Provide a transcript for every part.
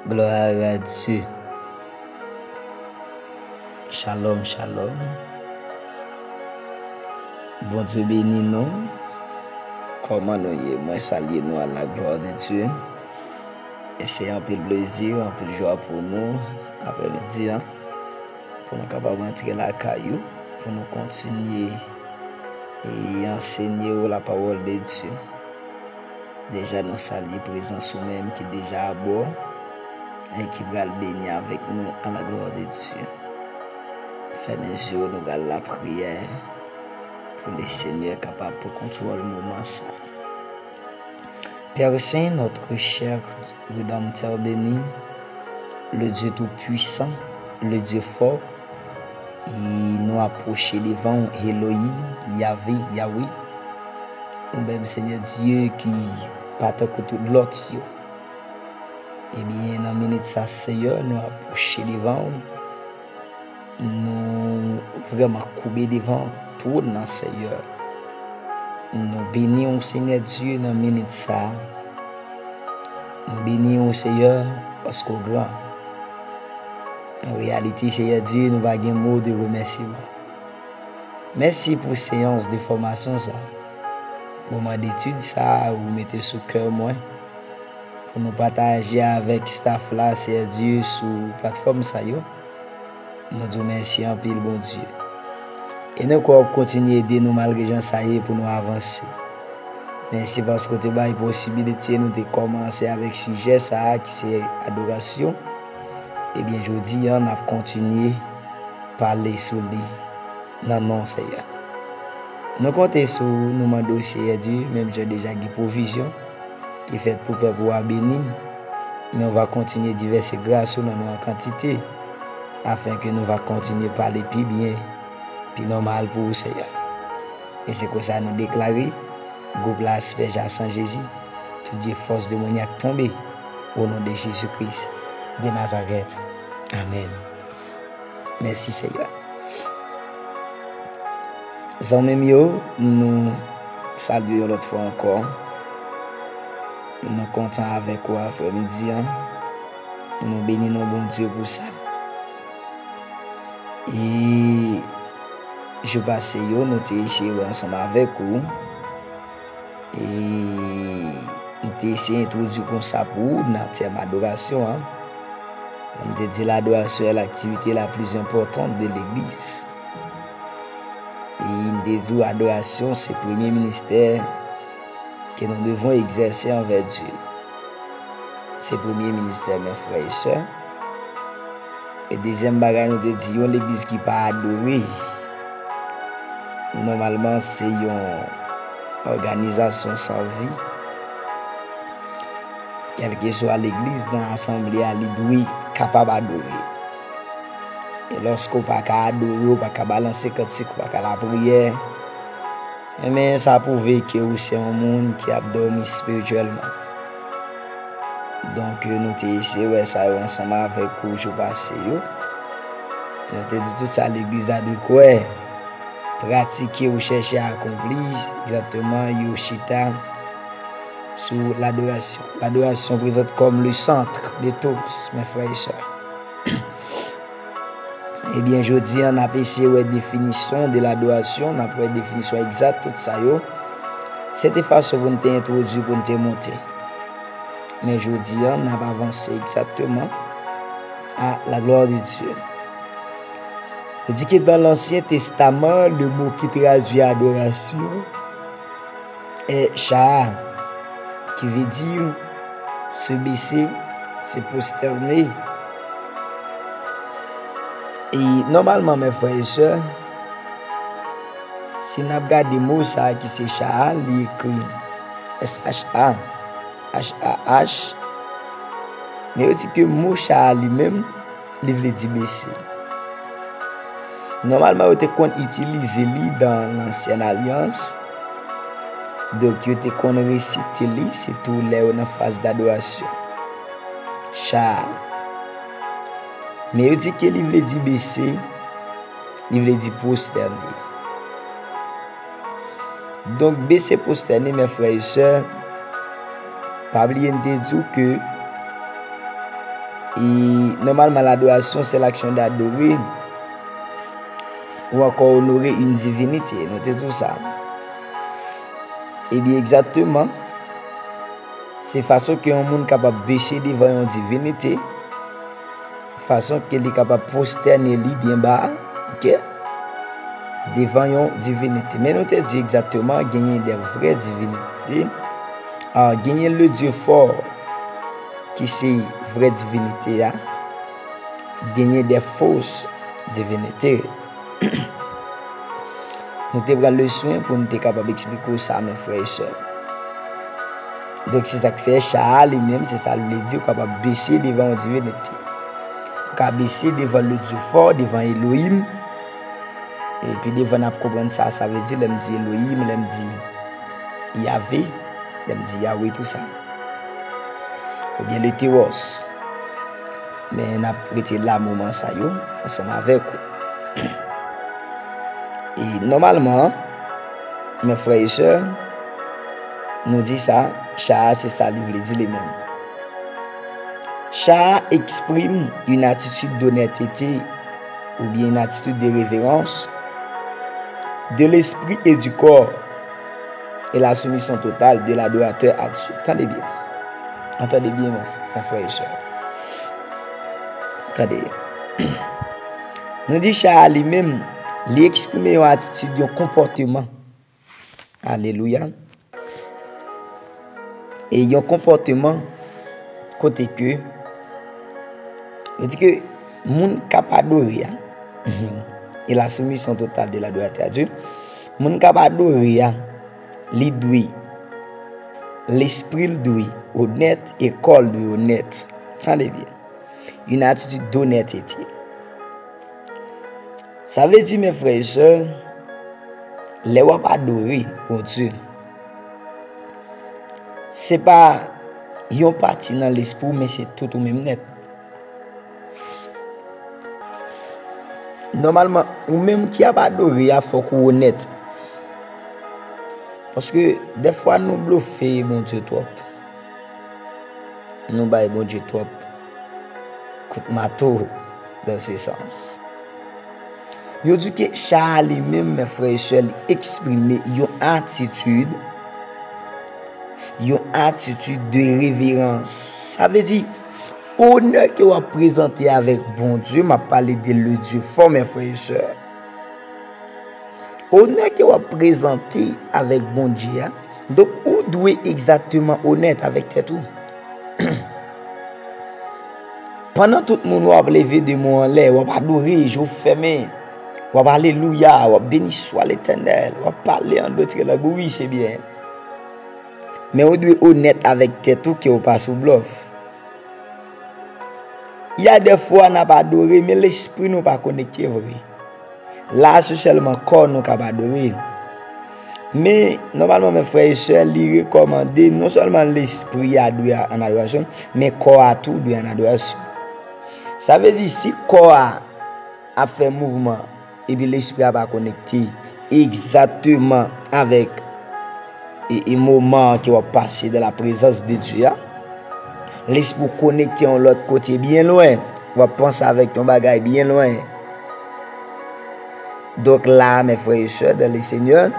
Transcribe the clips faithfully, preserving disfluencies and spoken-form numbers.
Gloire à Dieu. Shalom, shalom. Bondye beni nou. Kòman nou ye? Mwen salye nou à la gloire de Dieu. E se anpil plezi, anpil jwa pou nou aprèmidi an, pou nou kapab antre lakay ou, pou nou kontinye e ansenye w la parole de Dieu. Deja nou salye prezans ou menm ki deja abò e ki pral beni avèk nou à la gloire de Dieu. Fèmen zye w, nou pral lapriyè pou Lesenyè kapab pran kontwòl moman sa. Père Saint, notre cher Rédempteur béni, le Dieu tout-puissant, le Dieu fort, e nou apwoche devan w, Elohim, Yahvé, Yahweh, ou menm Senyè Dye ki pa tankou tout lòt yo. Ebyen, nan minit sa, Senyè, nou apwoche devan w. Nou vrèman koube devan twòn nan, Senyè. Nou beni w, Senyè Dye, nan minit sa a. Nou beni w, Senyè, paske w gran. An reyalite, Senyè Dye, nou pa gen mo de remèsiman. Mèsi pou seyans de fòmasyon sa. Moman detid sa a ou mete sou kè mwen pou nou pataje avèk staff la, Senyè Dye, sou platfòm sa yo. Nou di w mèsi anpil, Bondye. E nou kwè w ap kontinye ede nou malgre jan sa ye pou nou avanse. Mèsi paske w te bay posibilite nou te kòmanse avèk sijè sa a ki se adorasyon. Ebyen, jodi a, n ap kontinye pale sou li nan non Senyè. Nou konte sou ou, nou mande w, Senyè Dye, menm jan deja gen pwovizyon ki fèt pou pèp ou a beni, men w va kontinye divèse gras ou nan nou an kantite, afenke nou va kontinye pale pi byen, pi nòmal pou ou, Senyè. E se konsa nou deklare, gwoup la aspèj a san Jezi, tout vye fòs demonyak tonbe, o non de Jezi Kris de Nazarèt. Amèn. Mèsi, Senyè. Zanmi m yo, nou salye yon lòt fwa ankò. Nou kontan avèk ou aprèmidi an. Nou beni non Bondye pou sa. E jou pase yo, nou te eseye wè ansanm avèk ou. E m te eseye entwodui konsa pou ou nan tèm adorasyon an. M te di, l'adoration est l'activité la plus importante de l'Église. E m te di w, adorasyon se premye ministè que nous devons exercer envers Dieu. Se premye ministè, mes frères et sœurs. E dezyèm bagay, nou te di, yon legliz ki pa adore, nòmalman, se yon òganizasyon san vi. Kèlkeswa legliz nan asanble a, li dwe kapab adore. E lòske w pa ka adore, w pa ka balanse kantik, w pa ka lapriyè, enben, sa pwouve ke ou se yon moun ki ap dòmi espirityèlman. Donk, nou te eseye wè sa yo ansanm avèk ou jou pase yo. Nou te di tout sa legliz la dwe kwè, pratike ou chèche akonpli, egzakteman, yo chita sou ladorasyon. Ladorasyon prezante kòm le centre de tous, mes frères et sœurs. Ebyen, jodi a, n ap eseye wè definisyon de ladorasyon, n ap wè definisyon egzak tout sa yo. Se te fason pou n te entwodui, pou n te monte. Men jodi a, n ap avanse egzakteman à la gloire de Dieu. Yo di ke dans l'Ancien Testament, le mot qui traduit adoration est sha'ah, qui veut dire se baisser, se prosterner. E nòmalman, mes frères et sœurs, si n ap gade mo sa a ki se sha'ah, li ekri S H A, H A H. Men yo di ke mo sha'ah li menm, li vle di bese. Nòmalman, yo te konn itilize li dans l'Ancienne Alliance. Donk, yo te konn resite li, sitou lè yo nan faz d'adorasyon. Sha'ah. Men yo di ke li vle di bese, li vle di pwostène. Donk, bese, pwostène, mes frères et sœurs, pa bliye n te di w ke E nòmalman, ladorasyon, se laksyon dadore ou ankò onore yon divinite. Nou te di w sa. Ebyen, egzakteman, se fason ke yon moun kapab bese devan yon divinite, fason ke li kapab pwostène li byen ba, oke, devan yon divinite. Men nou te di egzakteman, genyen de vrè divinite, a, genyen le Dieu fort, ki se vrè divinite a, genyen de fos divinite. Nou te pran le swen pou nou te kapab eksplike w sa, men frè e sè. Donk, se sa k fè cha a li menm, se sa l vle di, ou kapab bese devan yon divinite. Ou ka bese devan le Dieu fort, devan Elohim. Epi devan n ap konprann sa sa vle di, lè m di Elohim, lè m di Yahvé, lè m di Yahweh, tou sa. Oubyen le Tewòs. Men n ap rete la moman sa yo, ansanm avèk ou. E nòmalman, men frè e sè, nou di sa, cha a se sa li vle di li menm. Cha a exprime une attitude d'honnêteté ou bien une attitude de révérence de l'esprit et du corps et la soumission totale de l'adorateur à Dieu. Tande byen. Tande byen, mon, mon frè e sè. Tande. Nou di cha a li menm, li eksprime yon atitid, yon konpòteman. Alelouya. E yon konpòteman kote ke yo di ke moun k ap adore a, e la soumission totale de l'adorateur à Dieu, moun k ap adore a, li dwe, lespri l dwe onèt e kò l dwe onèt. Tande byen. Une attitude d'honnêteté. Sa vle di, men frè e sè, lè w ap adore Bondye, se pa yon pati nan lespri w, men se tout ou menm nèt. Nòmalman, ou menm ki ap adore a, fòk ou onèt. Paske dèfwa nou blofe Bondye twòp. Nou bay Bondye twòp kout mato dans ce sens. Yo di ke cha a li menm, men frè e sè, li eksprime yon atitid, yon atitid de reverans. Sa vle di, onè ke w ap prezante avèk Bondye, m ap pale de le Dieu fort, men frè e sè. Onè ke w ap prezante avèk Bondye a, donk, ou dwe egzakteman onèt avèk tèt ou. Pandan tout moun w ap leve de men w anlè, w ap adore, je w fèmen, w ap alelouya, w ap beni swa Letènèl, w ap pale an dòt lang, wi, se byen. Men ou dwe onèt avèk tèt ou ke w pa sou blòf. Y a de fwa n ap adore, men lespri nou pa konekte vre. La, se sèlman kò nou k ap adore. Men, nòmalman, men frè e sè, li rekòmande non sèlman lespri a dwe an adorasyon, men kò a tou dwe an adorasyon. Sa vle di, si kò a ap fè mouvman, epi lespri a pa konekte egzakteman avèk e, e moman ke w ap pase dans la présence de Dieu a, lespri w konekte yon lòt kote byen lwen, w ap panse avèk yon bagay byen lwen. Donk la, mes frères et sœurs dans le Seigneur,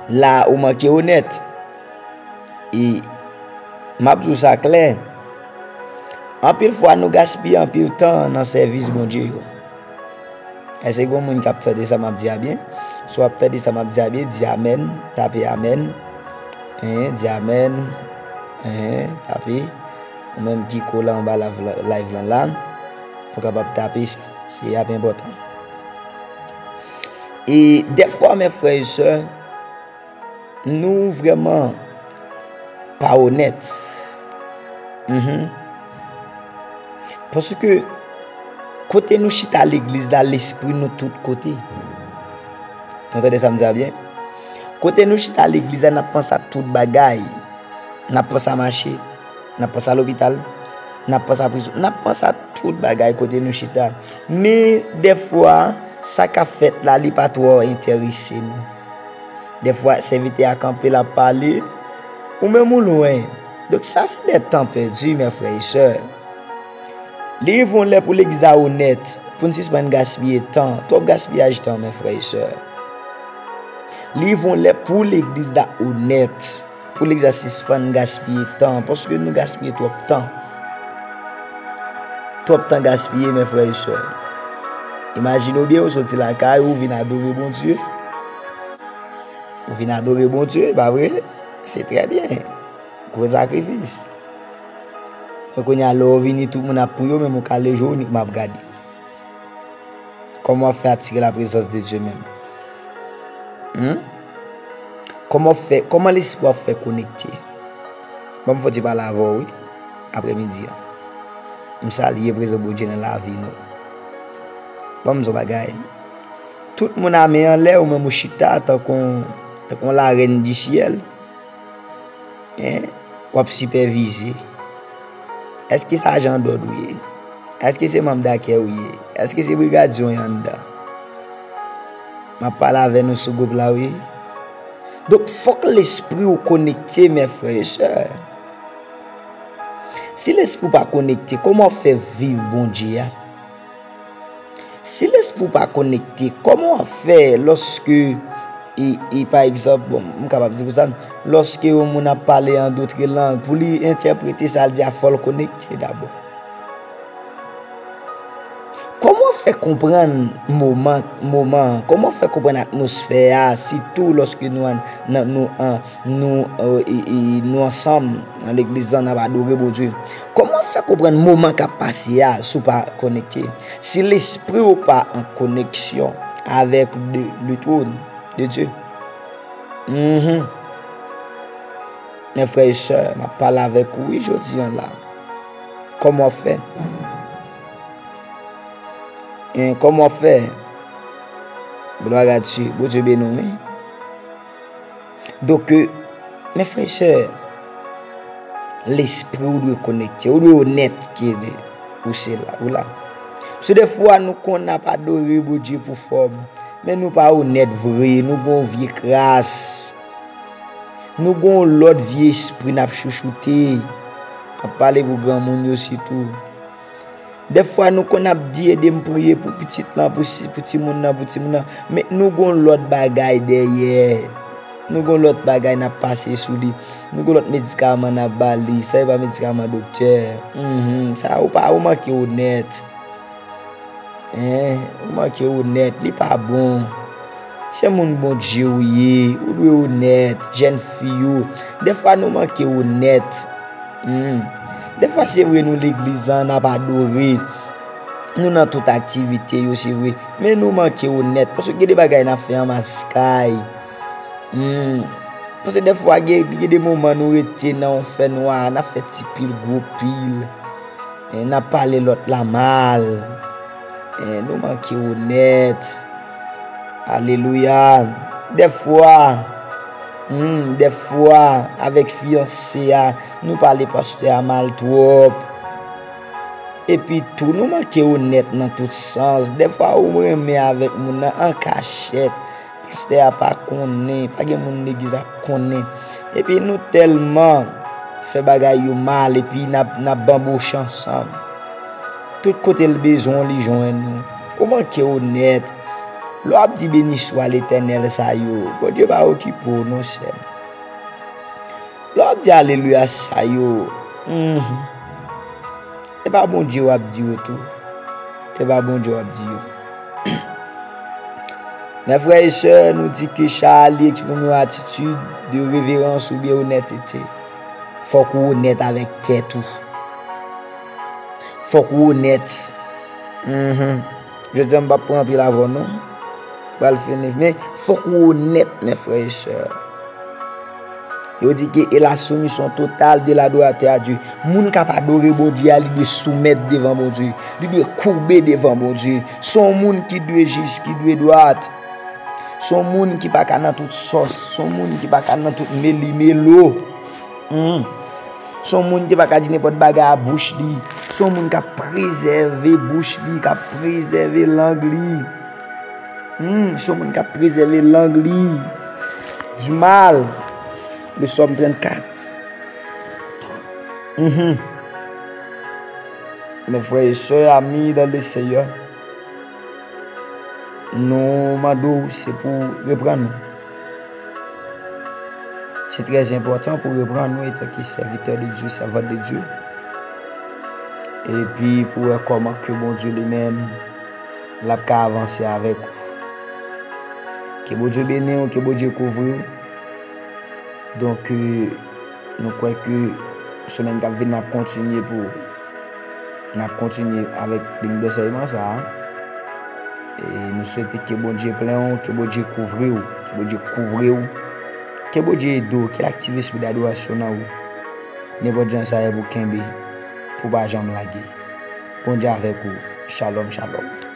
la ou manke onèt. E m ap di w sa klè, anpil fwa nou gaspiye anpil tan nan sèvis Bondye yo. Èske gen moun k ap tande sa m ap di a byen? Si w ap tande sa m ap di a byen, di amèn, tape amèn. Hein, di amèn. Hein, tape. Ou menm ki kole anba live lan la, ou kapab tape sa. Se ap enpòtan. E dèfwa, mes frères et sœurs, nou vrèman pa onèt. Mhm. Paske kote nou chita legliz la, lespri nou tout kote. Nou tande sa m di a byen? Kote nou chita legliz la, n ap panse a tout bagay. N ap panse a mache. N ap panse a lopital. N ap panse a prizon. N ap panse a tout bagay kote nou chita. Men dèfwa, sa k ap fèt la, li pa twò enterese nou. Dèfwa, sèvitè a kanpe, l ap pale, ou menm ou lwen. Donk, sa se de tan pèdi, mes frères et sœurs. Li rive yon lè pou legliz la onèt, pou n sispann gaspiye tan. Twòp gaspiyaj tan, men frè e sè. Li rive yon lè pou legliz la onèt, pou legliz la sispann gaspiye tan, paske nou gaspiye twòp tan. Twòp tan gaspiye, men frè e sè. Imajine w byen, ou soti lakay ou, ou vin adore Bondye. Ou vin adore Bondye, pa vre? Se trè byen. Gwo sakrifis. Men kounye a, lè w vini, tout moun ap priye w, men w kale je w, w unikman ap gade. Kòman w ap fè atire laprezans de Dye menm? Hmm? Kòman w fè, kòman lespri w ap fè konekte? Ban m fon ti pale avè w, wi, aprèmidi a. M salye prezans Bondye nan lavi nou. Ban m di w bagay. Tout moun ame anlè, ou menm ou chita tankou, tankou larèn di syèl. Hein? W ap sipèvize. Èske se ajan dòd ou ye? Èske se manm dakè ou ye? Èske se brigadye w ye anndan? M ap pale avè nou sou gwoup la, wi. Donk, fòk lespri w konekte, men frè e sè. Si lespri w pa konekte, kòman w ap fè viv Bondye a? Si lespri w pa konekte, kòman w ap fè lòske, e, e, pa egzanp, bon, m kapab di konsa, lòske yon moun ap pale an dotre lang, pou li entèprete sa l di a, fò l konekte dabò? Kòman w fè konprann moman, moman an? Kòman w fè konprann atmosfè a, sitou lòske nou an, nan, nou an, nou, e, e, e, nou ansanm nan legliz lan, n ap adore Bondye? Kòman w fè konprann moman k ap pase a si w pa konekte? Si lespri w pa an koneksyon avèk le, le trône de Dieu. Mhm. Men frè e sè, m ap pale avèk ou, wi, jodi a la. Kòman w fè? Hein, kòman w fè? Glwa a Dye, Bondye beni w, wi. Donk, men frè e sè, lespri w dwe konekte, ou dwe onèt ke ou se la, ou la. Paske defwa nou konn ap adore Bondye pou fòm, men nou pa onèt vre, nou gon vye kras. Nou gon lòt vye espri n ap chouchoute. M ap pale pou granmoun yo sitou. Defwa nou konn ap di, "Ede m priye pou pitit lan, pou si, pou timoun nan, pou timoun nan." Men nou gon lòt bagay dèyè. Nou gon lòt bagay n ap pase sou li. Nou gon lòt medikaman n ap ba li. Sa e pa medikaman doktè. Mhm. Sa ou pa, ou manke onèt. Hein, ou manke onèt, li pa bon. Se moun Bondye ou ye, ou dwe onèt, jèn fi yo. Defwa nou manke onèt. Hmm. Defwa se vre nou legliz lan, n ap adore. Nou nan tout aktivite yo, se vre. Men nou manke onèt, paske gen de bagay n ap fè an maskay. Hmm. Paske defwa gen, gen de moman nou rete nan yon fènwa, n ap fè ti pil, gwo pil. Eh, n ap pale lòt la mal. Eh, nou manke onèt. Alelouya. Defwa, hmm, defwa, avèk fiyanse a, nou pale pastè a mal twòp. Epi tou, nou manke onèt nan tout sans. Defwa, ou renmen avèk moun nan an kachèt. Pastè a pa konnen, pa gen moun legliz la konnen. Epi nou tèlman fè bagay yo mal, epi n ap, n ap banboche ansanm. Tout kote l bezwen w, li jwenn ou. Ou manke onèt. Lè w ap di beni swa Letènèl sa yo, Bondye pa okipe w non, sè m. Lè w ap di alelouya sa yo, mhm. E pa Bondye w ap di yo tou. E pa Bondye w ap di yo. Men frè e sè, nou di ke Charly eksprime yon atitid de reverans oubyen onètete. Fòk ou onèt avèk tèt ou. Fòk ou onèt. Mhm. Jodi a, m p ap pran anpil avè w non. M pral fini. Men, fòk ou onèt, men frè e sè. Yo di ke e la soumisyon total de l'adorateur à Dieu. Moun k ap adore Bondye a, li dwe soumèt devan Bondye. Li dwe koube devan Bondye. Se yon moun ki dwe jis, ki dwe dwat. Se yon moun ki pa ka nan tout sòs. Se yon moun ki pa ka nan tout meli melo. Hmm. Se yon moun ki pa ka di nenpòt bagay a bouch li. Se yon moun k ap prezève bouch li, k ap prezève lang li. Hmm, se yon moun k ap prezève lang li. Du mal. Le Sòm trannkat. Mhm. Mes frères et sœurs, amis dans le Seigneur, nou mande w se pou reprann nou. Se trè enpòtan pou reprann nou etanke sèvitè de Dye, sèvant de Dye. Epi pou wè kòman ke Bondye li menm l ap ka avanse avèk ou. Ke Bondye beni w, ke Bondye kouvri w. Donk, euh, nou kwè ke semèn k ap vin n ap kontinye pou n ap kontinye avèk liy dansèyman sa a. E nou swete ke Bondye plen w, ke Bondye kouvri w, ke Bondye kouvri w, ke Bondye ede w, ke l aktive espri dadorasyon nan ou. Nenpòt jan sa ye pou kenbe, pou pa janm lage. Bondye avèk ou. Shalom, shalom.